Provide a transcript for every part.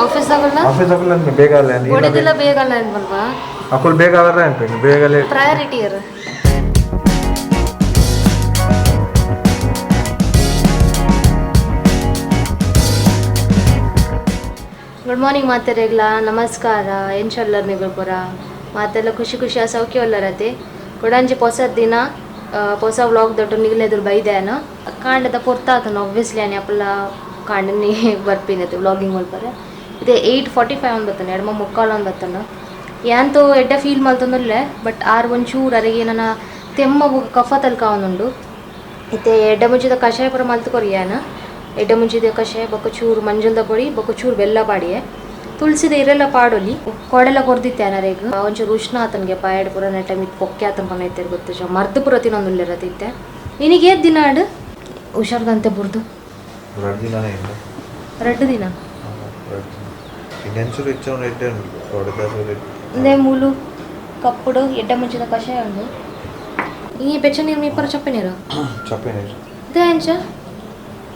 Office ಆಗೋಲ್ಲ. Office ಆಗೋಲ್ಲ, ಬೇಗ ಅಲ್ಲ. ಹೊಡೆದಿಲ್ಲ, ಬೇಗ ಅಲ್ಲ ಅನ್ಬಲ್ವಾ? ಅಕುಲ್ ಬೇಗ ಅವರ ಅನ್ಪೇನು ಬೇಗಲೇ. ಪ್ರಯಾರಿಟಿ ಇರು. ಗುಡ್ ಮಾರ್ನಿಂಗ್ ಮಾತೆರೆಗ್ಲ, ನಮಸ್ಕಾರ. ಎಂಚೊಲ್ಲರ್ ನಿಗುಲ್ ಪೂರ? ಮಾತೆಲ್ಲ ಖುಷಿ ಖುಷಿ ಸೌಖ್ಯ ಒಲ್ಲರತೆ. ಕೊಡಂಜಿ ಪೊಸ ದಿನ, ಪೊಸ ವ್ಲಾಗ್ ದೊಡ್ಡ ನಿಗಲೆದುರು ಬೈದೇನ. ಕಾಂಡದ ಪೊರ್ತಾತನ ಒಬ್ವಿಯಸ್ಲಿ ಅನಿ ಅಪ್ಪಲ ಕಾಂಡನಿ ಬರ್ಪಿನತೆ ವ್ಲಾಗಿಂಗ್ ಮಲ್ಪರೆ. ಇದೆ 8:45 ಒಂದು ಬತ್ತಾನೆ, ಎಡಮ ಮುಕ್ಕಾಲು ಒಂದು ಬತ್ತಾನ. ಯಾಂತೋ ಎಡ್ಡೆ ಫೀಲ್ ಮಲ್ತೊಂದುಲ್ಲೆ, ಬಟ್ ಆರ್ ಒಂಚೂರು ಅರೆಗೆ ನನ್ನ ತೆಮ್ಮ ಬೊಕ ಕಫ ತಲ್ಕ ಆವೊಂದುಂಡು. ಇತ್ತೆ ಎಡ್ಡೆ ಮುಂಚಿದ ಕಷಾಯ ಪೂರ ಮಲ್ತ್ ಕೊರಿಯಾನ. ಎಡ್ಡೆ ಮುಂಚಿದ ಕಷಾಯ ಬೊಕ ಚೂರು ಮಂಜಲ್ದ ಪೊಡಿ ಬೊಕ ಚೂರು ಬೆಲ್ಲ ಪಾಡಿಯೆ, ತುಳಸಿದ ಇರೆಲ್ಲ ಪಾಡೊಲಿ. ಕೋಡೆಲ ಕೊರ್ದಿತ್ತೆ ಅನರೆಗ್. ಒಂಚೂರು ಉಷ್ಣ ಆತನ್ಗೆ ಪಾಯಡ್ ಪೂರ ನೆಟ್ಟ ಮಿತ್ ಪೊಕ್ಕೆ ಆತನ್ ಪನ್ನ ಗೊತ್ತು. ಮರ್ದ್ ಪೂರ ತಿನ್ನೊಂದುಲ್ಲೆರ ತಿತ್ತೆ. ನಿನಗೆ ಏತ್ ದಿನ ಆಡ್ ಹುಷಾರ್ದಂತೆ ಬುರ್ದು? 2 ದಿನ ಇಲ್ಲ. 2 ದಿನ. ಇನ್ನೆಂಚೂರು ಹೆಚ್ಚು ಎಡ್ಡೆ ಉಂಟು. ಇಂದೇ ಮೂಲು ಕಪ್ಪುಡು ಎಡ್ಡೆ ಮುಂಚಿದ ಕಷಾಯ ಉಂಡು. ಈ ಬೆಚ್ಚ ನೀರು ಮೀಪರ ಚಪ್ಪೆ ನೀರು? ಚಪ್ಪೆ ನೀರು. ಇದೇ ಅಂಚ.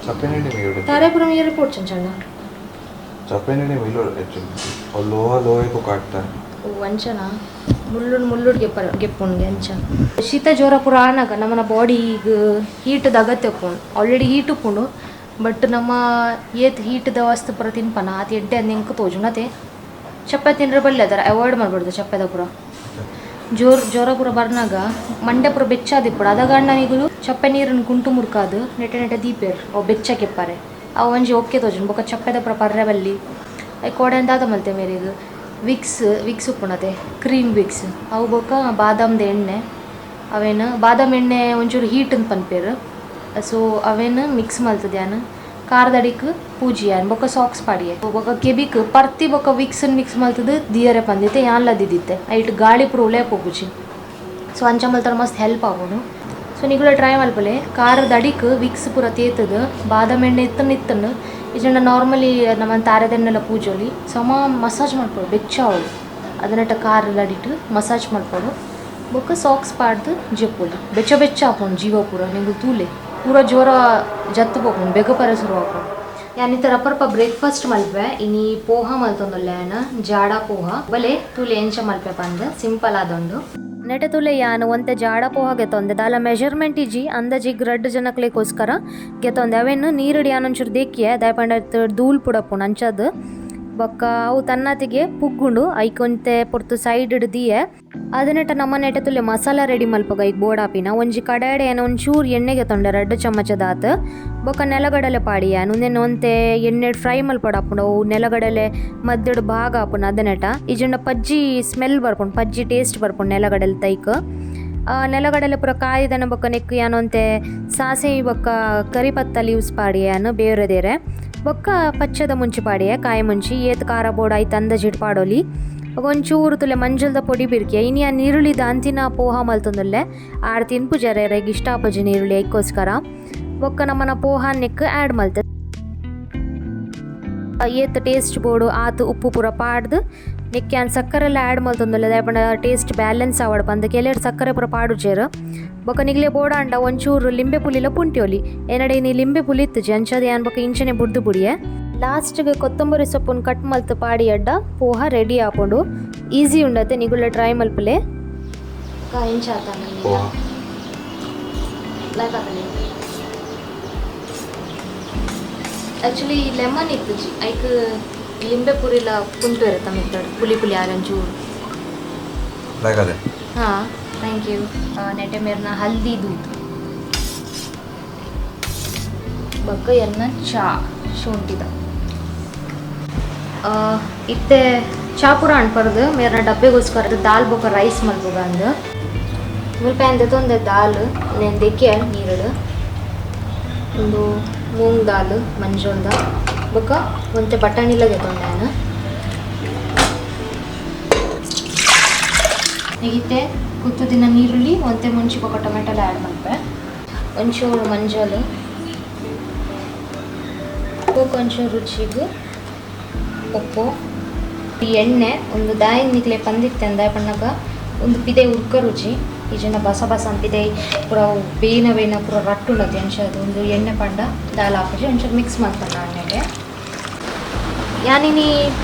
ಚಪ್ಪೆ ನೀರು ನಿಮಗೆ. ತಾರೇಪುರ ನೀರು ಪೋಡ್ಚಂಚಣ್ಣ. ಚಪ್ಪೆ ನೀರು ಮಿಲ್ಲು ಹೆಚ್ಚು ಲೋಹ ಲೋಹಕ್ಕೂ ಕಾಡ್ತಾನೆ. ಓ, ಅಂಚನ ಮುಳ್ಳುಡು ಮುಳ್ಳುಡು ಗೆಪ್ಪರ ಗೆಪ್ಪುಂಡು ಅಂಚ. ಶೀತ ಜ್ವರ ಪೂರ ಆನಾಗ ನಮ್ಮನ ಬಾಡಿ ಈಗ ಹೀಟದ ಅಗತ್ಯ ಉಪ್ಪುಂಡು. ಆಲ್ರೆಡಿ ಹೀಟ್ ಉಪ್ಪುಂಡು, ಬಟ್ ನಮ್ಮ ಏತ್ ಹೀಟದ ವಸ್ತು ಪೂರ ತಿನ್ಪನ ಆತ ಎಡ್ಡೆ ಅಂದ್ ಎಂಕ್ ತೋಜುನತೆ. ಚಪ್ಪೆ ತಿಂದ್ರೆ ಬಲ್ಲೆ ಅದರ ಅವಾಯ್ಡ್ ಮಾಡ್ಬಾರ್ದು. ಚಪ್ಪೆದ ಪೂರ ಜೋರ್ ಜ್ವರ ಪೂರ ಬರ್ನಾಗ ಮಂಡೆ ಪೂರ ಬೆಚ್ಚಾದಿಪ್ಪುಡು. ಅದಾಗ ಅಣ್ಣನಿಗುಲು ಚಪ್ಪೆ ನೀರನ್ನು ಕುಂಟು ಮುರ್ಕಾದು ನೆಟೆ ನೆಟೆ ದೀಪೇರ್, ಅವು ಬೆಚ್ಚ ಕೆಪ್ಪರೆ. ಅವು ಒಂಜಿ ಓಕೆ ತೋಜುಂಡು. ಬೊಕ ಚಪ್ಪೆದ ಪೂರ ಪರ್ರೆ ಬಲ್ಲಿ. ಐಕ್ ಕೋಡೆ ದಾದ ಮಲ್ತೆ ಮೇರೆಗ್ ವಿಕ್ಸ್, ವಿಕ್ಸ್ ಉಪ್ಪುನತೆ, ಕ್ರೀಮ್ ವಿಕ್ಸ್ ಅವು ಬೊಕ ಬಾದಾಮ್ದ ಎಣ್ಣೆ. ಅವೇನು ಬಾದಾಮ್ ಎಣ್ಣೆ ಒಂಚೂರು ಹೀಟ್ ಅಂತ ಪನ್ಪೇರು. ಸೊ ಅವೇನು ಮಿಕ್ಸ್ ಮಲ್ತದೆ ಯಾನ್ ಕಾರ್ದಡಿಕ್ ಪೂಜಿ ಯಾನ್. ಬೊಕ ಸಾಕ್ಸ್ ಪಾಡಿಯೆ. ಬೊಕ ಕೆಬಿಕ್ ಪರ್ತಿ ಬೊಕ ವಿಕ್ಸ್ ಮಿಕ್ಸ್ ಮಲ್ತದು ದಿಯರೆ ಪಂದಿತ್ತೆ. ಯಾನ್ಲ ದಿದ್ದಿತ್ತೆ. ಐಟ್ ಗಾಳಿ ಪೂರ ಉಲೇ ಪೋಪುಜಿ. ಸೊ ಅಂಚ ಮಲ್ತಾರ ಮಸ್ತ್ ಹೆಲ್ಪ್ ಆಪುಂಡು. ಸೊ ನಿಗುಲ ಟ್ರೈ ಮಲ್ಪಲೆ. ಕಾರದ ಅಡಿಕ್ ವಿಕ್ಸ್ ಪೂರ ತೇತದು ಬಾದಾಮ್ ಎಣ್ಣೆ ಇತ್ತನ್ ಇತ್ತನ್ನು ಇಜಂಡ ನಾರ್ಮಲಿ ನಮ್ಮ ತಾರೆದೆಣ್ಣೆಲ್ಲ ಪೂಜೊಲಿ. ಸಮ ಮಸಾಜ್ ಮಲ್ಪೊಡು, ಬೆಚ್ಚ ಆವೊಡು. ಅದನ್ನಟ ಕಾರಲ್ಲಿ ಅಡಿಟ್ ಮಸಾಜ್ ಮಲ್ಪೊಡು. ಬೊಕ್ಕ ಸಾಕ್ಸ್ ಪಾಡ್ದು ಜೆಪ್ಪೊಲಿ. ಬೆಚ್ಚ ಬೆಚ್ಚ ಆಪುಂಡು ಜೀವ ಪೂರ. ನಿಂಗೆ ತೂಲೆ, ಪೂರ ಜ್ವರ ಜತ್ತು ಪೋಪುಂಡು, ಬೇಗ ಪರ ಶುರು ಆಪುಂಡು. ಯಾನ್ ಇತ್ತೆ ರಪರಪ ಬ್ರೇಕ್ಫಾಸ್ಟ್ ಮಲ್ಪೆ. ಇನಿ ಪೋಹ ಮಲ್ತೊಂದುಲ್ಲೆ ಯಾನ್, ಜಾಡ ಪೋಹ. ಬಲೆ ತೂಲೆ ಎಂಚ ಮಲ್ಪೆ ಪಂದ್, ಸಿಂಪಲ್ ಆದೊಂಡು. ನೆಟೆ ತುಲೆ ಯಾನ್ ಒಂತೆ ಜಾಡ ಪೋಹ ಗೆತೊಂದೆ. ದಾಲ ಮೆಜರ್ಮೆಂಟ್ ಇಜ್ಜಿ, ಅಂದಾಜಿಗ್ 2 ಜನಕ್ಲೆಗೋಸ್ಕರ ಗೆತೊಂದೆ. ಅವೇನು ನೀರುಡು ಯಾನ್ ಒಂಚೂರು ದೇಕಿಯೆ, ದಾಯೆ ಪಂಡ ಧೂಳ್ ಪುಡಪುಂಡು ಅಂಚದ್. ಬೊಕ್ಕ ಅವು ತನ್ನತಿಗೆ ಪುಗ್ಗುಂಡು. ಐಕ್ ಒಂತೆ ಪೊರ್ತು ಸೈಡ್ ದೀಯೆ. ಅದನೆಟ ನಮ್ಮ ನೆಟೆ ತುಲೆ ಮಸಾಲ ರೆಡಿ ಮಲ್ಪಗ. ಈಗ ಬೋಡಾಪಿನ ಒಂಜಿ ಕಡಾಡೆ ಏನ ಒಂಚೂರು ಎಣ್ಣೆಗೆ ತೊಂಡೆ, 2 ಚಮಚದಾತ್. ಬೊಕ್ಕ ನೆಲಗಡಲೆ ಪಾಡಿಯ. ಉಂದೆನ್ ಒಂತೆ ಎಣ್ಣೆ ಫ್ರೈ ಮಲ್ಪಡಾಪುಂಡು. ಅವು ನೆಲಗಡಲೆ ಮಧ್ಯಡ್ ಭಾಗ ಆಪುಂಡು. ಅದನೆಟ ಇಜ್ಜಿಂಡ ಪಜ್ಜಿ ಸ್ಮೆಲ್ ಬರ್ಪುಂಡು, ಪಜ್ಜಿ ಟೇಸ್ಟ್ ಬರ್ಪುಂಡು ನೆಲಗಡಲೆ ತೈಕ್. ನೆಲಗಡಲೆ ಪೂರ ಕಾಯ್ದನ ಬೊಕ್ಕ ನೆಕ್ಕ್ ಯಾನ್ ಒಂತೆ ಸಾಸಿವೆ ಬೊಕ್ಕ ಕರಿ ಪತ್ತ ಲೀವ್ಸ್ ಪಾಡಿಯ ಬೇರೆ ದೇರೆ. ಬೊಕ್ಕ ಪಚ್ಚದ ಮುಂಚಿ ಪಾಡಿಯ, ಕಾಯಿ ಮುಂಚಿ. ಏತ್ ಖಾರ ಬೋಡ ಐತೆ ಅಂದಾಜಿಡ್ ಪಾಡೊಲಿ. ಒಂಚೂರು ತುಲೆ ಮಂಜಲ್ದ ಪೊಡಿ ಬಿರ್ಕಿಯ. ಇನಿ ಆ ನೀರುಳ್ಳಿ ದಾಂತಿನ ಪೋಹ ಮಲ್ತೊಂದುಲ್ಲೆ. ಆರ್ ತಿನ್ಪುಜಾರೆ, ಎರೆಗ್ ಇಷ್ಟ ಆಪುಜಿ ನೀರುಳ್ಳಿ, ಐಕ್ಕೋಸ್ಕರ. ಬೊಕ್ಕ ನಮ್ಮನ ಪೋಹ ನೆಕ್ಕ್ ಆ್ಯಡ್ ಮಲ್ತೆ. ಏತ್ ಟೇಸ್ಟ್ ಬೋಡು ಆತ್ ಉಪ್ಪು ಪೂರ ಪಾಡ್ದು. ನೆಕ್ ಯಾನ್ ಸಕ್ಕರೆಲ್ಲ ಆ್ಯಡ್ ಮಲ್ತೊಂದುಲ್ಲೆ, ದಾಯೆ ಪಂಡ ಟೇಸ್ಟ್ ಬ್ಯಾಲೆನ್ಸ್ ಆವಡ್ ಪಂದ್. ಕೆಲವೆರ್ ಸಕ್ಕರೆ ಪೂರ ಪಾಡುಜೆರ್. ಬೊಕ್ಕ ನಿಗ್ಲೆ ಬೋಡಾಂಡ ಒಂಚೂರು ಲಿಂಬೆ ಪುಲಿಲ ಪುಂಟ್ಯೋಲಿ. ಎನ್ನಡ ಇನಿ ಲಿಂಬೆ ಪುಲಿ ಇತ್ತುಜಿ, ಅಂಚಾದ್ ಯಾನ್ ಬೊಕ್ಕ ಇಂಚನೆ ಬುಡ್ದು ಬುಡಿಯೆ. ಲಾಸ್ಟ್ಗೆ ಕೊತ್ತಂಬರಿ ಸೊಪ್ಪುನ್ ಕಟ್ ಮಲ್ತ್ ಪಾಡಿ ಅಡ್ಡ ಪೋಹ ರೆಡಿ ಆಪುಂಡು. ಈಸಿ ಉಂಡತೆ, ನಿಗುಲ ಟ್ರೈ ಮಲ್ಪಲೆ. ಎಂಚ ಪೋಹ. ಲೈಕ್ ಆತನೆ. ಆಕ್ಚುಲಿ ಲೆಮನ್ ಇತ್ತುಜಿ, ಐಕ್ ಲಿಂಬೆ ಪುರಿಲ ಪುಂಟು ಇರುತ್ತೆ ಮಿತ್ತಡ್ ಪುಲಿ ಪುಲಿ ಆರೆಂಚೂರು. ಲೈಕ್ ಅದೇ. ಹಾಂ, thank you. ನೆಟೆ ಮೇರ್ನ ಹಲ್ದಿ ದೂದ್ ಬೊಕ್ಕ ಎನ್ನ ಚಾ ಶುಂಠಿದ. ಇತ್ತೆ ಚಾ ಪೂರ ಅನ್ಪರ್ದು ಮೇರ್ನ ಡಬ್ಬೆಗೋಸ್ಕರ ದಾಲ್ ಬೊಕ್ಕ ರೈಸ್ ಮಲ್ಪುಗ ಅಂದ್. ಮುಲ್ಪ ದೆತೊಂದೆ ದಾಲ್ ನೇನ್ ದೆಕ್ಕೆ ನೀರುಡು. ಒಂದು ಮೂಂಗ್ ದಾಲ್ ಮಂಜಲ್ದ ಬೊಕ್ಕ ಒಂತೆ ಬಟಾಣಿಲ ದೆತೊಂಡೆ ಯಾನ್. ಇತ್ತೆ ಕುತ್ತುದಿನ ನೀರುಳ್ಳಿ, ಒಂತೆ ಮುಂಚಿ ಬೊಕ್ಕ ಟೊಮೆಟೊಲ ಆ್ಯಡ್ ಮಲ್ಪೆ. ಒಂಚೂರು ಮಂಜಲ್ ಬೊಕ್ಕ ಒಂಚೂರು ರುಚಿಗ್ ಉಪ್ಪು, ಈ ಎಣ್ಣೆ. ಒಂದು ದಾಯಿ ನಿಕ್ಲೆ ಪಂದಿತ್ತೆ ದಾಯ ಪನ್ನಗ ಒಂದು ಪಿದೆ ಉರ್ಕ ರುಚಿ ಈ ಜನ ಬಸ ಬಸ ಪಿದೆ ಪೂರ ಬೇನ ಬೇನ ಪೂರ ರಟ್ಟುಂಡತಿ. ಅಂಚ ಅದು ಒಂದು ಎಣ್ಣೆ ಪಂಡ ದಾಲ್ ಹಾಕುಜಿ. ಒಂಚೂರು ಮಿಕ್ಸ್ ಮಲ್ಪಂಡ ಎಣ್ಣೆಗೆ. ಯಾನಿನಿ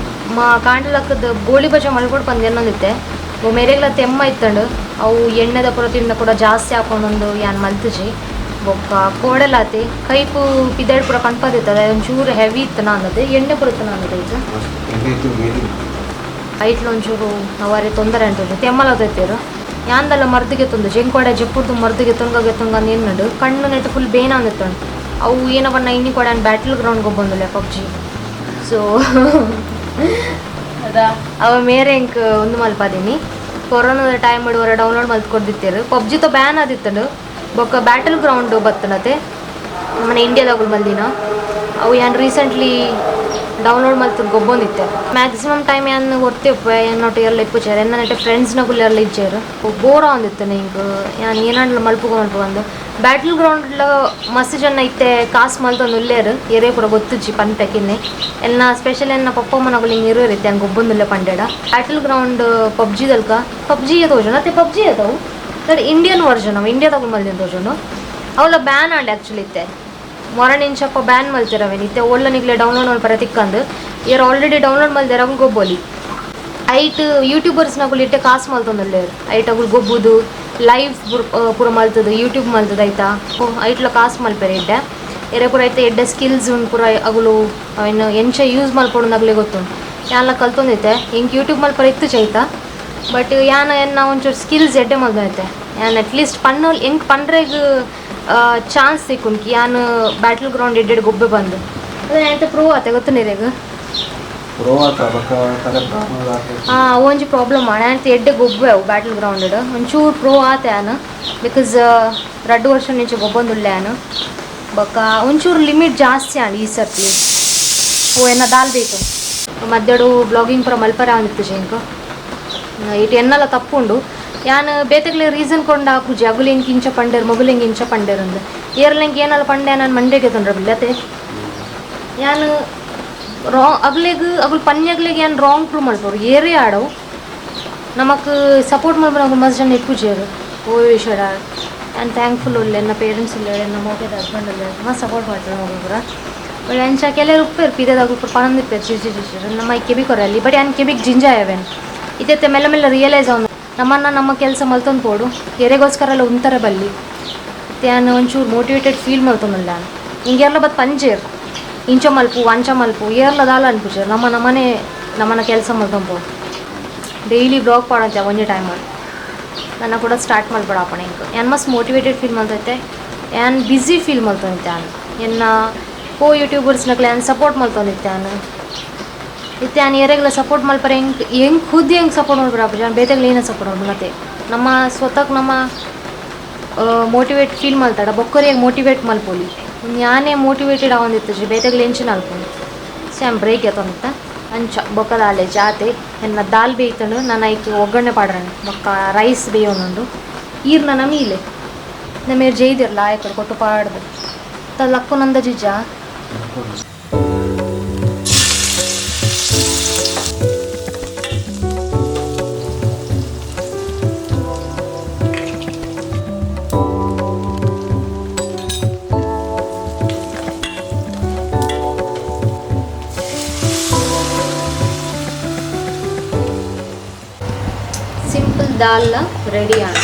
ಮಾ ಕಾಂಡಲಕ್ಕದ ಗೋಳಿ ಬಜೆ ಮಲ್ಕೊಡು ಪಂದ್ ಎನ್ನೊಂದಿತ್ತೆ ಮೇರೆಗ್ಲ ತೆಮ್ಮ ಇತ್ತಂಡು ಅವು ಎಣ್ಣೆದ ಪೂರ ತಿಂಡ ಕೂಡ ಜಾಸ್ತಿ ಹಾಕೊಂಡೊಂದು ಯಾನ್ ಮಲ್ತುಜಿ ಬೊಕ್ಕ ಕೋಡಲಾತೆ ಕೈಪು ಪಿದಡ್ ಪೂರ ಕಣ್ಪದಿತ್ತದ ಒಂಚೂರು ಹೆವಿ ಇತ್ತು ಅನ್ನೋದು ಎಣ್ಣೆ ಪೂರ ಇತ್ತು ಅನ್ನೋದು ಐತೆ ಐಟ್ಲ ಒಂಚೂರು ಅವರೇ ತೊಂದರೆ ಅಂಟು ತೆಮ್ಮಲ ಯಾಂದಲ್ಲ ಮರ್ದಿಗೆ ತಂದು ಜೆಂಕೋಡೆ ಜಪ್ಪುರ್ದು ಮರ್ದಿಗೆ ತುಂಗಗೆ ತುಂಗ ನೀರ್ನಡು ಕಣ್ಣು ನೆಟ್ಟು ಫುಲ್ ಬೇನ ಅಂದಿತ್ತಂಡು ಅವು ಏನವನ್ನ ಇನ್ನಿ ಕೊಡ ಬ್ಯಾಟಲ್ ಗ್ರೌಂಡ್ಗೆ ಬಂದಿಲ್ಲ ಪಬ್ಜಿ ಸೊ ಅದಾ ಅವ ಮೇರೆ ಇಂಕ್ ಒಂದು ಮಲ್ಪದೀನಿ ಕೊರೋನಾದ ಟೈಮ್ ವರ ಡೌನ್ಲೋಡ್ ಮಲ್ತ್ಕೊಡ್ದಿತ್ತೇರು ಪಬ್ಜಿ ತ ಬ್ಯಾನ್ ಆದಿತ್ತಂಡು ಬೊಕ್ಕ ಬ್ಯಾಟಲ್ ಗ್ರೌಂಡ್ ಬತ್ತನತೆ ನಮ್ಮನೆ ಇಂಡಿಯಾದಾಗುಲ್ ಮಲ್ದಿನ ಅವು ಯಾನ್ ರೀಸೆಂಟ್ಲಿ ಡೌನ್ಲೋಡ್ ಮಲ್ತು ಗೊಬ್ಬೊಂದಿತ್ತೆ ಮ್ಯಾಕ್ಸಿಮಮ್ ಟೈಮ್ ಯಾನ್ ಒರ್ತಿಪ್ಪ ಎನ್ನೊಟ್ಟು ಎಲ್ಲ ಇಪ್ಪುಚಾರ ಎನ್ನ ಫ್ರೆಂಡ್ಸ್ನಗುಲ್ ಎಲ್ಲ ಇಜ್ಜಾರು ಬೋರ್ ಆಂದಿತ್ತನೆ ಹಿಂಗೆ ಯಾನ್ ಏನಾಂಡ್ಲ ಮಲ್ಪುಗ ಮಲ್ಪ ಬಂದು ಬ್ಯಾಟಲ್ ಗ್ರೌಂಡ್ಲ ಮಸ್ತ್ ಜನ ಇತ್ತೆ ಕಾಸು ಮಲ್ತೊಂದು ಉಲ್ಲೇರು ಏರೇ ಪೂರ ಗೊತ್ತುಜ್ಜಿ ಪನ್ಪೆಕಿನ್ನೆ ಎನ್ನ ಸ್ಪೆಷಲ್ ಎನ್ನ ಪಪ್ಪಮ್ಮನಗುಲ್ ಹಿಂಗೆ ಇರೋರು ಇತ್ತೆ ಹಂಗೆ ಗೊಬ್ಬೊಂದುಲ್ಲ ಪಂಡೇಡ ಬ್ಯಾಟಲ್ ಗ್ರೌಂಡ್ ಪಬ್ಜಿ ದಲ್ಕ ಪಬ್ಜಿ ತೋಜೋಣ ಅತ್ತೆ ಪಬ್ಜಿ ಅದಾವು that Indian version ಅವು ಇಂಡಿಯಾದಾಗ ಮಲ್ದಿನ ತೋಜೋಣ ಅವಲ ಬ್ಯಾನ್ ಆಂಡ್ ಆ್ಯಕ್ಚುಲಿ ಇತ್ತೆ ಮೊರನ್ ಇಂಚಪ್ಪ ಬ್ಯಾನ್ ಮಲ್ತಿರವೇನು ಇತ್ತೆ ಓಲ್ಲ ನಿಗ್ಲೆ ಡೌನ್ಲೋಡ್ ಮಲ್ಪರ ತಿಕ್ಕಂದು ಇಯರ್ ಆಲ್ರೆಡಿ ಡೌನ್ಲೋಡ್ ಮಲ್ದಿರ ಅವು ಗೊಬ್ಬೊಲಿ ಐಟ್ ಯೂಟ್ಯೂಬರ್ಸ್ನಗುಲು ಇಟ್ಟೆ ಕಾಸು ಮಲ್ತೊಂದುಲ್ಲೇರು ಐಟ್ ಅಗುಲು ಗೊಬ್ಬುದು ಲೈವ್ ಪೂರ ಮಲ್ತದು ಯೂಟ್ಯೂಬ್ ಮಲ್ತದ ಐತಾ ಐಟ್ಲ ಕಾಸು ಮಲ್ಪೆರೆ ಇಡ್ಡೆ ಎರೆ ಪೂರ ಐತೆ ಎಡ್ಡೆ ಸ್ಕಿಲ್ಸ್ ಉಂಡು ಪೂರ ಅಗುಲು ಅವೇನು ಎಂಚ ಯೂಸ್ ಮಲ್ಪೊಡು ಅಗ್ಲೆ ಗೊತ್ತುಂಡು ಯಾನ್ಲ ಕಲ್ತೊಂದಿತ್ತೆ ಇಂಕ್ ಯೂಟ್ಯೂಬ್ ಮಲ್ಪರ ಇತ್ತು ಚೈತ ಬಟ್ ಯಾನ ಎನ್ನ ಒಂಚೂರು ಸ್ಕಿಲ್ಸ್ ಎಡ್ಡೆ ಮಲ್ತೊಂದಿತ್ತೆ ಯಾನ್ ಅಟ್ಲೀಸ್ಟ್ ಪಣ್ಣು ಎಂಕ್ ಪಂಡ್ರೆಗ್ ಚಾನ್ಸ್ ತಿಕ್ಕುಂಡು ಯಾನ್ ಬ್ಯಾಟಲ್ ಗ್ರೌಂಡ್ ಎಡ್ಡೆಡ್ ಗೊಬ್ಬೆ ಬಂದು ಅದೇ ಎಂತ ಪ್ರೂವ್ ಆತೆ ಗೊತ್ತು ನೀರೆಗ್ ಪ್ರೋ ಆತ ಬೊಕ್ಕ ತಲೆ ಹಾಂ ಒಂಜಿ ಪ್ರಾಬ್ಲಮ್ ಆಣ ಅಂತ ಎಡ್ಡೆ ಗೊಬ್ಬೆ ಅವು ಬ್ಯಾಟಲ್ ಗ್ರೌಂಡ್ ಒಂಚೂರು ಪ್ರೋ ಆತೆ ಆನು because ರಡ್ಡು ವರ್ಷ ನಿಂಚೆ ಗೊಬ್ಬೊಂದುಲ್ಲೆ ಆನು ಬೊಕ್ಕ ಒಂಚೂರು ಲಿಮಿಟ್ ಜಾಸ್ತಿ ಆಂಡ್ ಈ ಸರ್ತಿ ಓ ಎನ್ನ ದಾಲ್ ಬೇಕು ಮಧ್ಯಾಹ್ನ ಬ್ಲಾಗಿಂಗ್ ಪೂರ ಮಲ್ಪರ ಆಂದಿತ್ತು ಜಿಂಕ್ ಇಟ್ಟು ಎನ್ನಲ ತಪ್ಪುಂಡು ಯಾನ್ ಬೇತೆಗ್ಲೆ ರೀಸನ್ ಕೊಂಡ ಹಾಕುಜಿ ಅಗುಲು ಎಂಕ್ ಇಂಚ ಪಂಡೇರ್ ಮೊಗುಲು ಎಂಕ್ ಇಂಚ ಪಂಡೇರ್ ಅಂದ್ ಏರ್ಲ ಎಂಕ್ ಏನಲ್ಲ ಪಂಡೆ ನಾನು ಮಂಡೆಗೆ ತೊಂದ್ರೆ ಬಿಲ್ಲತೆ ಯಾನ್ ರಾಂಗ್ ಅಗ್ಲೆಗ್ ಅಗುಲು ಪನ್ಯಗ್ಲೆಗ್ ಯಾನ್ ರಾಂಗ್ ಪ್ರೂವ್ ಮಲ್ಪರು ಏರೇ ಆಡವು ನಮಕ್ ಸಪೋರ್ಟ್ ಮಲ್ಪುನ ಅಗುಲು ಮಸ್ತ್ ಜನ ಇಪ್ಪುಜೆರ್ ಓ ವಿಷಯಡ್ ಆ್ಯಂಡ್ ಥ್ಯಾಂಕ್ಫುಲ್ ಉಲ್ಲೆ ಎನ್ನ ಪೇರೆಂಟ್ಸ್ ಉಲ್ಲೆರ್ ಎನ್ನ ಮೋಕೆದ ಹಸ್ಬೆಂಡ್ ಉಲ್ಲೆರ್ ಮಸ್ತ್ ಸಪೋರ್ಟ್ ಮಾಡ್ತಾರೆ ಮೊಕುಲು ಪೂರ ಬಟ್ ಅಂಚ ಕೆಲವರು ಉಪ್ಪೇರು ಪಿದೆದ ಪೂರ ಪನೊಂದಿಪ್ಪೆರ್ ಚಿರ್ ಚಿರ್ ಚಿರ್ ನಮ್ಮ ಈ ಕೆಬಿ ಕೊರಲ್ಲಿ ಬಟ್ ಯಾನ್ ಕೆಬಿಗ್ ಜಿಂಜಾಯವೇನು ಇತ್ತೆ ಮೆಲ್ಲ ಮೆಲ್ಲ ರಿಯಲೈಸ್ ಅವನು ನಮ್ಮನ್ನ ನಮ್ಮ ಕೆಲಸ ಮಲ್ತೊಂದು ಪೋಡು ಎರೆಗೋಸ್ಕರ ಎಲ್ಲ ಉಂತರ ಬಲ್ಲಿ ಯಾನ್ ಒಂಚೂರು ಮೋಟಿವೇಟೆಡ್ ಫೀಲ್ ಮಲ್ತೊಂದುಲ್ಲ ನಾನು ಹಿಂಗೆಲ್ಲ ಬತ್ ಪಂಜೇರ್ ಇಂಚ ಮಲ್ಪು ಅಂಚ ಮಲ್ಪು ಏರ್ಲ ದಾಲ ಅನ್ಪುಜೆರ್ ನಮ್ಮ ನಮ್ಮನೆ ನಮ್ಮನ್ನ ಕೆಲಸ ಮಲ್ತೊಂದು ಪೋಡು ಡೈಲಿ ಬ್ಲಾಗ್ ಪಾಡಂತೆ ಒಂಜಿ ಟೈಮ್ ನನ್ನ ಕೂಡ ಸ್ಟಾರ್ಟ್ ಮಲ್ಪಡಾಪಣ ಇಂಕ್ ಯಾನ್ ಮಸ್ತ್ ಮೋಟಿವೇಟೆಡ್ ಫೀಲ್ ಮಲ್ತೈತೆ ಯಾನ್ ಬ್ಯುಸಿ ಫೀಲ್ ಮಲ್ತೊಂದಿತ್ತೆ ಯಾನ್ ಎನ್ನ ಕೋ ಯೂಟ್ಯೂಬರ್ಸ್ನಕ್ಲೆ ಯಾನ್ ಸಪೋರ್ಟ್ ಮಲ್ತೊಂದಿತ್ತೆ ಯಾನ್ ಇತ್ತೆ ಯಾನ್ ಏರೆಗ್ಲ ಸಪೋರ್ಟ್ ಮಲ್ಪರೆ ಎಂಕ್ ಎಂಕ್ ಖುದ್ದು ಹೆಂಗೆ ಸಪೋರ್ಟ್ ಮಲ್ಪರ ಆಪುಜಿ ಯಾನ್ ಬೇತೆಗ್ಲ ಏನ ಸಪೋರ್ಟ್ ಮಲ್ಪುನತೆ ನಮ್ಮ ಸ್ವತಃ ನಮ್ಮ ಮೋಟಿವೇಟ್ ಫೀಲ್ ಮಲ್ತಾಡ ಬೊಕ್ಕರಿಗೆ ಮೋಟಿವೇಟ್ ಮಲ್ಪೊಲಿ ಯಾನೇ ಮೋಟಿವೇಟೆಡ್ ಆವೊಂದಿತ್ತು ಬೇತೆಗ್ಲ ಎಂಚಿನ ಅಲ್ಪೊಲಿ ಸೊ ಯಾನ್ ಬ್ರೇಕ್ ಎತ್ತೊಂದಿತ್ತ ಅಂಚ ಬೊಕ್ಕದಾಲೆ ಜಾತೆ ಎನ್ನ ದಾಲ್ ಬೇಯ್ತಂಡು ನಾನು ಐಕ್ ಒಗ್ಗರಣೆ ಪಾಡ್ರಣ ಬೊಕ್ಕ ರೈಸ್ ಬೇಯೋನುಂಡು ಈರ್ನ ನಮೀಲೆ ನಮ್ಮ ಜೈದಿರ್ಲ ಆಯ್ಕಡೆ ಕೊಟ್ಟು ಪಾಡ್ದು ಲಕ್ಕು ಜಿಜ್ಜ ಸಿಂಪಲ್ ದಾಲ್ ರೆಡಿ ಆಣ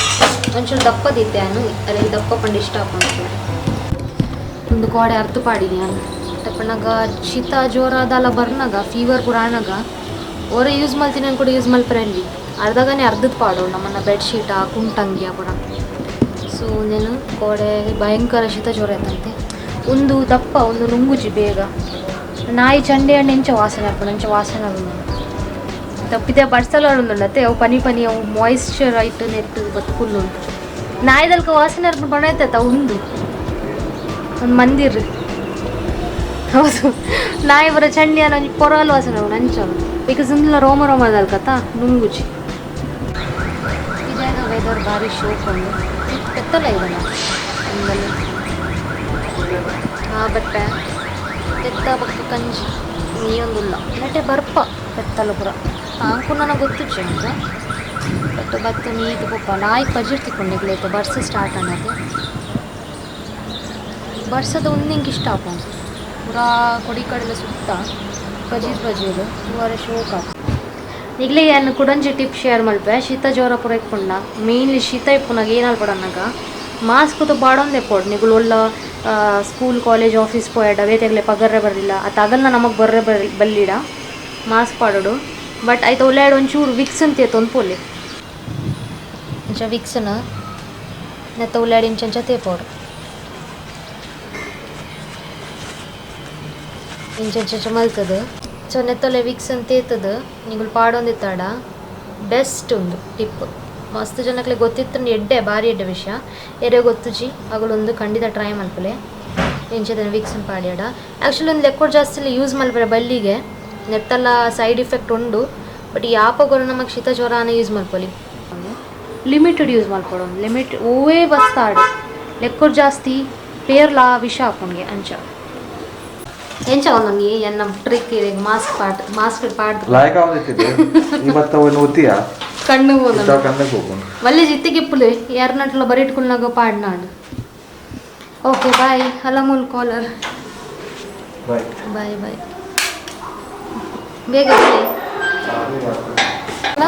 ಒಂಚೂರು ದಪ್ಪದಿತ್ತೆ ನಾನು ಅಲ್ಲಿ ದಪ್ಪ ಪಂಡ ಇಷ್ಟ ಹಾಕೊಂಡು ಒಂದು ಕೋಡೆ ಅರ್ಥ ಪಾಡಿನಿ ನಾನು ತಪ್ಪನಾಗ ಶೀತ ಜ್ವರ ಅದೆಲ್ಲ ಬರ್ನಾಗ ಫೀವರ್ ಕೂಡ ಆನಾಗ ಓರ ಯೂಸ್ ಮಲ್ತೀನಿ ಕೂಡ ಯೂಸ್ ಮಲ್ಪರಲ್ಲಿ ಅರ್ಧಗಾನೆ ಅರ್ಧದ ಪಾಡು ನಮ್ಮನ್ನ ಬೆಡ್ಶೀಟ ಕುಂಟಂಗಿಯ ಕೂಡ. ಸೊ నేను ಕೋಡೆ ಭಯಂಕರ ಶೀತ ಜ್ವರ ಆಯ್ತಂತೆ. ಒಂದು ದಪ್ಪ ಒಂದು ನುಂಗುಜಿ ಬೇಗ ನಾಯಿ ಚಂಡೆ ಹಣ್ಣು ಎಂಚ ವಾಸನೆ ಹಾಕೊಂಡು ಅಂಚ ವಾಸನೆ ಆಗುದು ತಪ್ಪಿದೆ ಬಡ್ಸಲ ಉಂಡುಂಡತ್ತೆ ಅವು ಪನಿ ಪನಿ ಅವು ಮಾಯಿಶ್ಚರ್ ಆಯ್ತು ನೆಟ್ಟು ಬತ್ತು ಫುಲ್ ಉಂಟು. ನಾಯಿದಲ್ಕ ವಾಸನೆ ಅರ್ಪಣ ಬಣ ಉಂದು ಒಂದು ಮಂದಿರ್. ಹೌದು, ನಾಯಿ ಬರೋ ಚಂಡಿ ಅನ್ನೋ ಪೊರಲ್ ವಾಸನೆ ಅಂಚ because ಇಂದಲ ರೋಮ ರೋಮದಲ್ಕತ್ತ ನುಂಗುಜಿ. ಇದಾಗ ವೆದರ್ ಭಾರಿ ಶೋಕ್ ಉಂಡು ಪೆತ್ತಲ ಇದಲ್ಲ ಅಂದಲ್ಲಿ ಆ ಬಟ್ಟೆ ಪೆತ್ತ ಬಕ್ಕ ಕಂಜಿ ನೀಯೊಂದುಲ್ಲ ನೆಟೆ ಬರ್ಪ ಪೆತ್ತಲ ಪುರ ತಾಂಕು ನನಗೆ ಗೊತ್ತುಚ್ಚೆ ಅಂತ. ಬಟ್ ಬತ್ತ ನೀತು ಪೊಪ್ಪ ನಾಯಿ ಪಜಿರ್ ತಿಕ್ಕೊಂಡು ಬರ್ಸ ಸ್ಟಾರ್ಟ್ ಅನ್ನೋದು. ಬರ್ಸದ ಒಂದು ಇಂಕ್ ಇಷ್ಟ ಆಪುಂಡು ಪೂರಾ ಕೊಡಿ ಕಡಲೆ ಸುತ್ತ. ಪಜೀರ್ ಪಜೀರ್ ತೂವರೆ ಶೋಕ್ ಆಪ ನಿಗ್ಲೆ ಯಾನ್ ಕುಡೊಂಜಿ ಟಿಪ್ ಶೇರ್ ಮಲ್ಪೆ ಶೀತ ಜ್ವರ ಪೂರ ಇಪ್ಪುಂಡ ಮೇನ್ಲಿ ಶೀತ ಇಪ್ಪುನಾಗ ಏನಾಲ್ಪಡನ್ನಾಗ ಮಾಸ್ಕ್ ಪಾಡೊಂದೇ ಪೋಡು ನಿಗುಲು ಒಲ್ಲ school college office ಪೋಯಡ ಬೇತೆಗ್ಲೆ ಪಗರ್ರೆ ಬರಲಿಲ್ಲ ಅತ್ತ ಅಗಲ್ನ ನಮಗೆ ಬರ್ರೆ ಬಲ್ಲಿಡ ಮಾಸ್ಕ್ ಪಾಡೋಡು ಬಟ್ ಐತ ಉಲ್ಲಾಡ್ ಒಂಚೂರು ವಿಕ್ಸ್ ಅಂತ ತೊಂದ್ಪೋಲಿ ಇಂಚ ವಿಕ್ಸ್ನ ನೆತ್ತ ಉಲ್ಲಾಡಿ ಇಂಚಂಚ ತೇಪೋಡು ಇಂಚಂಚ ಮಲ್ತದ ಸೊ ನೆತ್ತೊಲೆ ವಿಕ್ಸ್ ಅಂತ ತೇತದ ನಿಗುಲು ಪಾಡೊಂದಿತ್ತಾಡ ಬೆಸ್ಟ್ ಒಂದು ಟಿಪ್ ಮಸ್ತ್ ಜನಕ್ಲೆ ಗೊತ್ತಿತ್ತು ಎಡ್ಡೆ ಭಾರಿ ಎಡ್ಡೆ ವಿಷಯ ಎರೆ ಗೊತ್ತುಜಿ ಅಗಳೊಂದು ಖಂಡಿತ ಟ್ರೈ ಮಲ್ಪಲೆ ಇಂಚದ ವಿಕ್ಸ್ ಪಾಡ್ಯಾಡ ಆ್ಯಕ್ಚುಲಿ ಒಂದು ಲೆಕ್ಕೋಡ್ ಜಾಸ್ತಿ ಯೂಸ್ ಮಲ್ಪರೆ ಬಲ್ಲಿಗೆ ನೆತ್ತಲ್ಲ ಸೈಡ್ ಇಫೆಕ್ಟ್ ಉಂಡು ಬಟ್ ಯಾಪಗೊರ ನಮಗೆ ಶೀತ ಜ್ವರನ ಯೂಸ್ ಮಲ್ಪೊಲಿ ಲಿಮಿಟೆಡ್ ಯೂಸ್ ಮಲ್ಪೊಡು ಲಿಮಿಟ್ ಓವೇ ಬಸ್ತಾಡು ಲೆಕ್ಕೋಡ್ ಜಾಸ್ತಿ ಪೇರ್ಲಾ ವಿಷ ಹಾಕೊಂಡ್ಗೆ ಅಂಚ ಎಂಚ ಒಂದೊಂದು ಎನ್ನ ಟ್ರಿಕ್ ಇದೆ ಮಾಸ್ಕ್ ಪಾಡ್ ಮಾಸ್ಕ್ ಪಾಡ್ ಲಾಯಕ ಆವದಿತ್ತಿದೆ ಇವತ್ತ ಅವನು ಒತ್ತಿಯಾ ಕಣ್ಣು ಇತ್ತ ಕಣ್ಣು ಹೋಗೋಣ ಒಳ್ಳೆ ಜಿತ್ತಿಗೆ ಯಾರನ್ನಟ್ಲ ಬರಿಟ್కున్నాಗ ಪಾಡ್ನಾಡು ಓಕೆ ಬಾಯ್ ಅಲಮೂಲ್ ಕಾಲರ್ ಬಾಯ್ ಬಾಯ್ ಬಾಯ್ ಬೇಗ ಬನ್ನಿ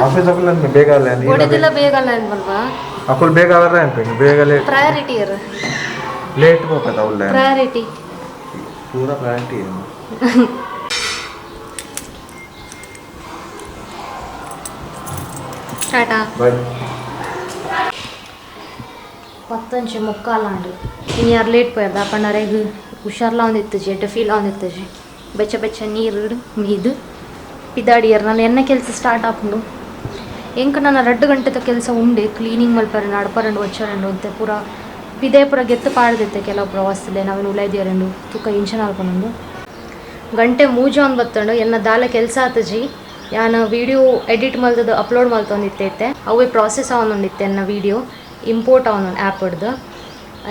ಆಫೀಸ್ ಅಕುಲ್ ಬೇಗ ಅಲ್ಲ ಹೊಡೆದಿಲ್ಲ ಬೇಗ ಅಲ್ಲ ಅನ್ಬಲ್ವಾ ಅಕುಲ್ ಬೇಗ ಅವರ ಅನ್ಪೆ ಬೇಗ ಲೇಟ್ ಪ್ರಯಾರಿಟಿ ಇರು ಲೇಟ್ ಹೋಗದ ಅವಲ್ಲ ಪ್ರಯಾರಿಟಿ ಪೂರಾ ಪ್ರಯಾರಿಟಿ ಟಾಟಾ ಬಾಯ್ ಪತ್ತೊಂಜಿ ಮುಕ್ಕಾಲಾಂಡು ಇನ್ನು ಯಾರು ಲೇಟ್ ಪೋಯರ್ದ ಪಂಡರೆಗ್ ಹುಷಾರ್ಲ ಒಂದಿತ್ತಜಿ ಎಡ್ಡೆ ಫೀಲ್ ಒಂದಿತ್ತಜಿ ಬೆಚ್ಚ ಬೆಚ್ಚ ನೀರು ಮೀದು ಪಿದಾಡಿಯರ್ ನಾನು ಎನ್ನ ಕೆಲಸ ಸ್ಟಾರ್ಟ್ ಆಪುಂಡು ಎಂಕ್ ನನ್ನ 2 ಗಂಟೆದ ಕೆಲಸ ಉಂಡೆ ಕ್ಲೀನಿಂಗ್ ಮಲ್ಪರೆ ನಡಪರಂಡು ಒಚ್ಚರಂಡು ಅಂತೆ ಪೂರ ಪಿದೆ ಪೂರ ಗೆತ್ತು ಪಾಡ್ದಿತ್ತೆ ಕೆಲವು ಪ್ರವಾಸದಲ್ಲೇ ನಾವೇನು ಉಲೈದಿಯರಂಡು ತುಕ್ಕ ಇಂಚನ್ ಆಲ್ಪನೊಂದು ಗಂಟೆ ಮೂಜೆ ಒಂದು ಬತ್ತಂಡು ಎನ್ನ ದಾಲ ಕೆಲಸ ಆತಜಿ ಯಾನ್ ವೀಡಿಯೋ ಎಡಿಟ್ ಮಲ್ತದ ಅಪ್ಲೋಡ್ ಮಲ್ತೊಂದಿತ್ತೈತೆ ಅವೇ ಪ್ರಾಸೆಸ್ ಆವೊಂದುಂಡಿತ್ತೆ ಎನ್ನ ವೀಡಿಯೋ ಇಂಪೋರ್ಟ್ ಆವೊಂದು ಆ್ಯಪ್ ಹಿಡ್ದು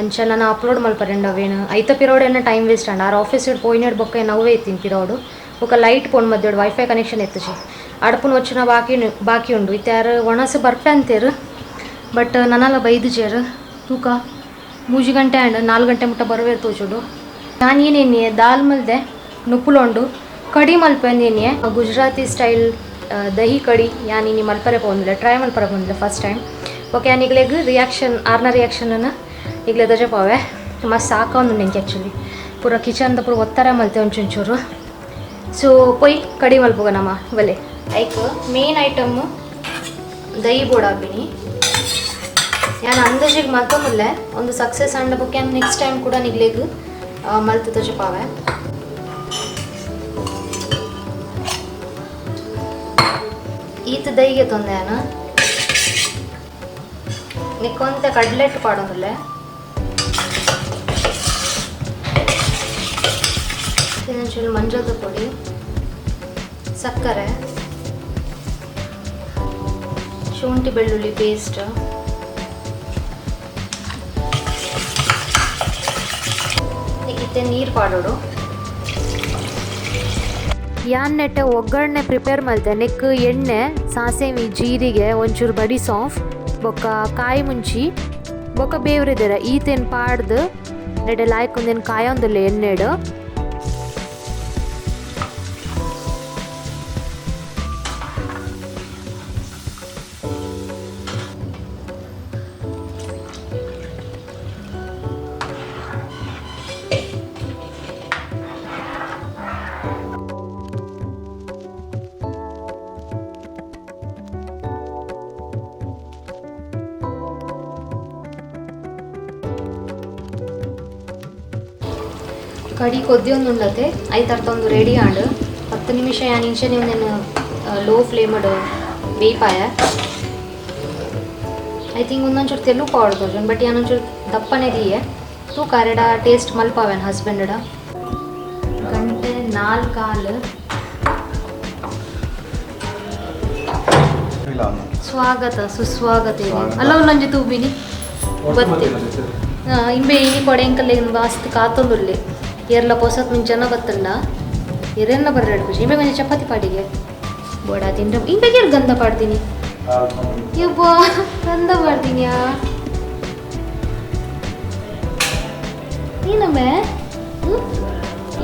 ಅಂಚ ನಾನು ಅಪ್ಲೋಡ್ ಮಲ್ಪರೆಂಡು ಅವೇನು ಐತ ಪಿರೋಡ್ ಎನ್ನ ಟೈಮ್ ವೇಸ್ಟ್ ಅಂಡ್ ಆರ್ ಆಫೀಸ್ ಇಡ್ ಪೋಯಿನಡ್ ಬೊಕ್ಕ ಏನು ಅವೇ ಇತ್ತೀನಿ ಪಿರೋಡು ಬೊಕ್ಕ ಲೈಟ್ ಪೋನ್ ಮಧ್ಯೆ ವೈಫೈ ಕನೆಕ್ಷನ್ ಎತ್ತಜಿ ಅಡಪುನ వచ్చిన ಬಾಕಿ ಬಾಕಿ ಉಂಡು ಇತ್ತೆ ಒಣಸು ಬರ್ಪೆ ಅಂತೇರು ಬಟ್ ನನ್ನಲ್ಲ ಬೈದು ಜೇರು ತೂಕ 3 ಗಂಟೆ ಆ್ಯಂಡ್ 4 ಗಂಟೆ ಮುಟ್ಟ ಬರುವೆ ತೋಚುಡು ನಾನು ಏನೇನೆ ದಾಲ್ ಮಲ್ದೆ ನುಪ್ಪುಲೊಂಡು ಕಡಿ ಮಲ್ಪೆ ಅಂದೇನೆ ಗುಜರಾತಿ ಸ್ಟೈಲ್ ದಹಿ ಕಡಿ ಯಾನ್ ಇನಿ ಮಲ್ಪರೆ ಪೋಂದಿಲ್ಲ ಟ್ರೈ ಮಲ್ಪರೆ ಪೋಂದಿಲ್ಲ first time okay ಯಾನ್ ಈಗಲೆಗ್ ರಿಯಾಕ್ಷನ್ ಆರ್ನ ರಿಯಾಕ್ಷನನ್ನು ಈಗಲೇ ದಜೆ ಪಾವೆ ಮಸ್ತ್ ಸಾಕೊಂದು ನೆಂಗೆ ಆ್ಯಕ್ಚುಲಿ ಪೂರ ಕಿಚನ್ದ ಪೂರ ಒತ್ತರ ಮಲ್ತೆ ಒಂಚೂರು ಸೊ ಪೊಯ್ ಕಡಿ ಮಲ್ಪುಗ ನಮ್ಮ ಬಲೆ ಐಕ್ ಮೇನ್ ಐಟಮ್ಮು ದಹಿ ಬೋಡಾಪಿನಿ ಯಾನ್ ಅಂದಾಜಿಗೆ ಮಲ್ತೊಂದಿಲ್ಲ ಒಂದು ಸಕ್ಸಸ್ ಅಂಡ ಬೊಕ್ಕ ಯಾನ್ ನೆಕ್ಸ್ಟ್ ಟೈಮ್ ಕೂಡ ನಿಗ್ಲೆಗ್ ಮಲ್ತು ತೋಜಪಾವೆ ಈತ ದಹಿಗೆ ತೊಂದೆ ಯಾನ ನಿಕ್ಕೊಂತೆ ಕಡ್ಲೆಟ್ಟು ಪಾಡೊಂದಿಲ್ಲ ಒಂಚೂರು ಮಂಜದ ಪೊಡಿ ಸಕ್ಕರೆ ಶುಂಠಿ ಬೆಳ್ಳುಳ್ಳಿ ಪೇಸ್ಟ್ ಇತ್ತೆ ನೀರು ಪಾಡೋಡು ಯಾನ್ ನೆಟ್ಟೆ ಒಗ್ಗರಣೆ ಪ್ರಿಪೇರ್ ಮಲ್ತೆ ನೆಕ್ ಎಣ್ಣೆ ಸಾಸೇವಿ ಜೀರಿಗೆ ಒಂಚೂರು ಬಡಿ ಸಾಫ್ ಬೊಕ್ಕ ಕಾಯಿ ಮುಂಚಿ ಬೊಕ್ಕ ಬೇವ್ರಿದ್ದೀರ ಈತೇನು ಪಾಡ್ದು ನೆಡೆ ಲಾಯ್ಕ್ ಒಂದೇನು ಕಾಯೊಂದಿಲ್ಲ ಎಣ್ಣೆಡು ಕಡಿ ಕೊದ್ದಿ ಒಂದು ಉಂಡತೆ ಐತರ್ಥ ಒಂದು ರೆಡಿ ಆಂಡ್ 10 ನಿಮಿಷ ಯಾನ್ ಇಂಚನೆ ಒಂದೇನು ಲೋ ಫ್ಲೇಮಡ್ ಬೇಯ್ಪಾಯ I think ಒಂದೊಂಚೂರು ತೆಲು powder ತೋಜುಂಡು but ಯಾನೊಂಚೂರು ದಪ್ಪನೆ ದಿಯೆ ತೂಕ ಅರೆಡ ಟೇಸ್ಟ್ ಮಲ್ಪಾವೇನು ಹಸ್ಬೆಂಡ್ ಗಂಟೆ 4:15 ಸ್ವಾಗತ ಸುಸ್ವಾಗತ ಅಲ್ಲ ಒಂದೊಂಜಿ ತೂಬಿನಿ ಬತ್ತಿ ಇಂಬೆ ಇನಿ ಕೊಡೆಂಕಲ್ ವಾಸ್ತು ಕಾತೊಂದುಲ್ಲೆ ಏರ್ಲ ಪೊಸತ್ ಮುಂಚೆನ ಬತ್ತಂಡ ಎರೆನ್ನ ಬರ್ರೆಡ್ ಖುಷಿ ಇಂಬೆ ಕೊಂಚ ಚಪಾತಿ ಪಾಡಿಗೆ ಬೋಡ ತಿಂದ್ರೆ ಇಂಬೆಗೆ ಗಂಧ ಪಾಡ್ತೀನಿ ಯಬ್ಬ ಗಂಧ ಪಾಡ್ತೀನಿಯಾ ಏನಮ್ಮೆ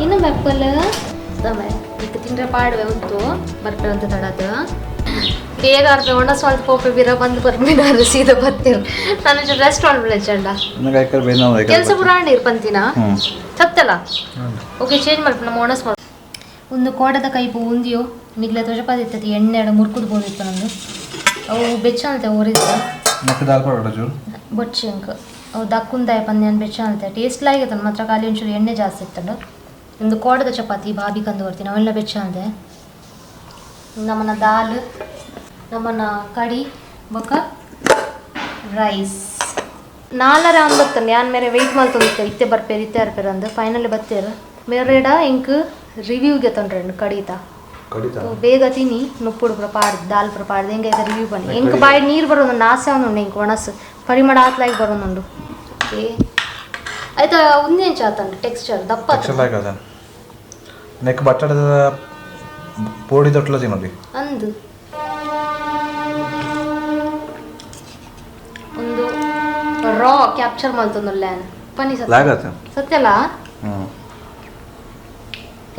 ಏನಮ್ಮ ಅಪ್ಪಲ್ ತಮ್ಮೆ ಇತ್ತು ತಿಂದ್ರೆ ಪಾಡುವೆ ಉಂಟು ಬರ್ಪೆ ಅಂತ ತಡದು ಬೇಗ ಅರ್ಧ ಒಣ ಸ್ವಲ್ಪ ಪೋಪೆ ಬೀರ ಬಂದು ಬರ್ಪಿನಾರು ಸೀದಾ ಬರ್ತೀರು. ನಾನು ರೆಸ್ಟೋರೆಂಟ್ ಬಿಡ. ಕೆಲಸ ಪುರಾಣ ಇರ್ಪಂತಿನ ಸತ್ತಲ್ಲ. ಓಕೆ, ಚೇಂಜ್ ಮಾಡ್ಪ ನಮ್ಮ ಒಣಸ್ ಮಾಡು. ಒಂದು ಕೋಡದ ಕೈಪು ಉಂದಿಯೋ ನಿಗ್ಲೆ ತ್ವಜಪಾದ ಇತ್ತತಿ ಎಣ್ಣೆ ಎಡ ಮುರ್ಕುದು ಬೋದಿತ್ತು ನಂದು. ಅವು ಬೆಚ್ಚ ಅಂತೆ ಊರಿದ್ದ. ಮತ್ತೆ ದಾಲ್ ಪರೋಟ ಚೂರು. ಬೊಚ್ಚಿ ಅಂಕ ಅವು ದಕ್ಕುಂದಾಯ ಪಂದ್ಯಾನ್ ಬೆಚ್ಚ ಅಂತೆ ಟೇಸ್ಟ್ ಲಾಗಿತ್ತು ಮಾತ್ರ. ಖಾಲಿ ಒಂಚೂರು ಎಣ್ಣೆ ಜಾಸ್ತಿ ಇತ್ತಂಡು. ಒಂದು ಕೋಡದ ಚಪಾತಿ ಬಾಬಿ ಕಂದು ಬರ್ತೀನಿ, ಅವೆಲ್ಲ ಬೆಚ್ಚ ಅಂತೆ. ನಮ್ಮನ್ನ ದಾಲ್, ನಮ್ಮನ್ನ ಕಡಿ ಬೊಕ್ಕ ರೈಸ್. ನಾಲರ ಅಂಬತ್ತಂಡು ಯಾನ್ ಮೇರೆ ವೆಯ್ಟ್ ಮಲ್ತೊಂದಿತ್ತೆ, ಇತ್ತೆ ಬರ್ಪೇರು ಇತ್ತೆ ಬರ್ಪೇರು ಅಂದು. ಫೈನಲಿ ಬತ್ತೇರು. ಮೇರೆಡ ಇಂಕ್ ರಿವ್ಯೂಗೆ ತೊಂದ್ರೆ ಕಡಿತ. ಕಡಿತ. ಬೇಗ ತಿನ್ನಿ, ನುಪ್ಪುಡು ಪೂರ ಪಾಡ್ದು ದಾಲ್ ಪೂರ ಪಾಡ್ದು ಹೆಂಗೆ ರಿವ್ಯೂ ಬನ್ನಿ. ಎಂಕ್ ಬಾಯಿ ನೀರು ಬರೋದುಂಡು, ಆಸೆ ಉಂಡು. ಎಂಕ್ ಒಣಸು ಪರಿಮಳ ಆತ್ಲಾಗಿ ಬರೋದುಂಡು. ಓಕೆ, ಆಯ್ತಾ? ಉಂದೆಂಚ ಆತಂಡು ಟೆಕ್ಸ್ಚರ್ ದಪ್ಪ ಆತಂಡು. ಟೆಕ್ಸ್ಚರ್ ಲೈಕ್ ಅದ ನೆಕ್ ಬಟ್ಟಡದ ಪೋಡಿ ದೊಟ್ಟಲ ತಿನ್ನೋಡಿ. ಅಂದು ಒಂದು ರಾ ಕ್ಯಾಪ್ಚರ್ ಮಲ್ತೊಂದುಲ್ಲೆ ಪನಿ ಸತ್ಯ. ಲಾಗತ್ತೆ. ಸತ್ಯಲ್ಲ. ಹ್ಞೂ.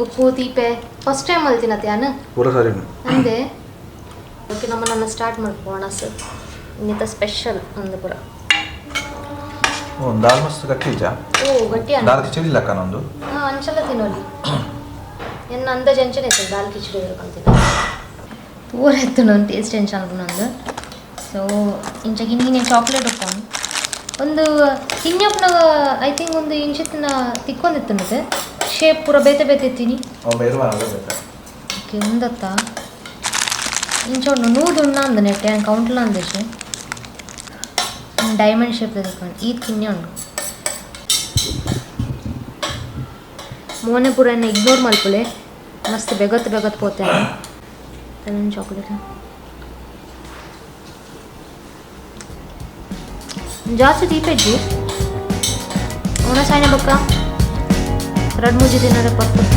ಉಪ್ಪು ತೀಪೆ ಫಸ್ಟ್ ಟೈಮ್ ಮಲ್ತಿನತ್ತೆ ಯಾನು. ಪೂರ ಸರಿ. ಅಂದೆ. ಓಕೆ, ನಮ್ಮನ್ನ ಸ್ಟಾರ್ಟ್ ಮಾಡ್ಕೊ ಒಣಸು. ಇನ್ನಿತ ಸ್ಪೆಷಲ್ ಒಂದು ಪೂರ. ಓ, ದಾಲ್ ಮಸ್ತ್ ಗಟ್ಟಿ ಇಜ್ಜಾ? ಓ, ಗಟ್ಟಿ ಅನ್ನ. ದಾಲ್ ಕಿಚಡಿ ಇಲ್ಲ ಅಕ್ಕ ನಂದು. ಹಾಂ, ಅಂಚಲ್ಲ ತಿನ್ನೋಲಿ. ಎನ್ನ ಅಂದಾಜು ಅಂಚನೆ ಇತ್ತು ದಾಲ್ ಕಿಚಡಿ ಅಂತೀನಿ. ಪೂರ ಇತ್ತು ನನ್ನ ಟೇಸ್ಟ್ ಎಂಚ ಅನ್ಕೊಂಡು. ಸೊ ಇಂಚ ಗಿನ್ನಿ ಚಾಕ್ಲೇಟ್ ಉಪ್ಪು ಒಂದು ತಿನ್ಯಪ್ಪನಾಗ I think ಒಂದು ಇಂಚಿತ್ತಿನ ತಿಕ್ಕೊಂದಿತ್ತು ಮತ್ತೆ ಶೇಪ್ ಪೂರ ಬೇತೆ ಬೇತೆ ಇತ್ತೀನಿ. ಅವ್ ಬೇರೆ ಬೇಕಾ? ಓಕೆ, ಉಂದತ್ತ ಇಂಚ ಉಂಡು ನೂದು ಉಣ್ಣ ಅಂದ ನೆಟ್ಟೆ ಕೌಂಟ್ಲ ಅಂದೇಶು ಡೈಮಂಡ್ ಶೇಪ್ ತಿಕ್ಕೊಂಡು ಈ ಕಿನ್ನೆ ಉಂಡು. ಮೋನೆ ಪೂರ ಎನ್ನ ಇಗ್ನೋರ್ ಮಲ್ಪುಲೆ, ಮಸ್ತ್ ಬೆಗತ್ ಬೆಗತ್ ಪೋತೆ. ಚಾಕ್ಲೇಟ್ ಜಾಸ್ತಿ ದೀಪೆಜ್ಜಿ ಒಣ ಸಾಯ್ನ ಬೊಕ್ಕ ರಡ್ ಮೂಜಿ ದಿನದ ಪರ್ಫೆಕ್ಟ್.